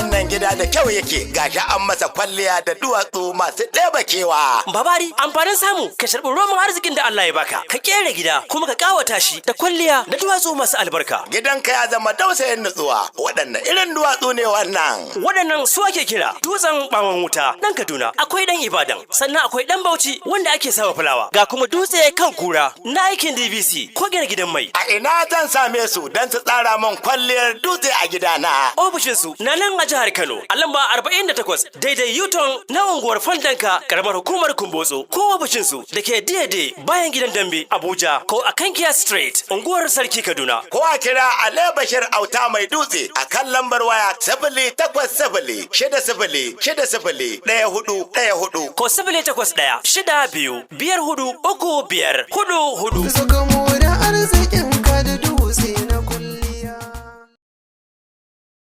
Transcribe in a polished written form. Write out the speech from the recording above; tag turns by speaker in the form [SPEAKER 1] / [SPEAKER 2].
[SPEAKER 1] Wannan gida da kyau yake, gashi an masa kwalliya da duwatsu masu ɗeba kewa.
[SPEAKER 2] Babari, amfanin samu ka sharɓi roman arzikin da Allah ya baka, ka kera gida kuma ka kawata shi da kwalliya da duwatsu masu albarka.
[SPEAKER 1] Gidanka ya zama dausayin nutsuwa. Waɗanne irin duwatsu ne wannan?
[SPEAKER 2] Waɗannan su ake kira dutsen ɓawon wuta. Ɗan Kaduna akwai ɗan Ibadan, sannan akwai ɗan Bauchi wanda ake sawa fulawa. Ga kuma dutse kan kura na aikin DBC ko gina gidan mai.
[SPEAKER 1] A ina zan same su don su tsara min kwalliyar dutse a gidana?
[SPEAKER 2] Ofishinsu na nan a jihar Kano a lamba 48 daidai Yuton na unguwar Fondanka, karamar hukumar Kumbotso, ko ofishinsu da ke Diyade bayan gidan Dambe, Abuja, ko a Kankiya Street, unguwar Sarki, Kaduna.
[SPEAKER 1] Ko a kira Ale Bashir Auta mai dutse a kan lambar waya 0806060601414.
[SPEAKER 2] Ko 08162543544.
[SPEAKER 3] Suka more arzikin.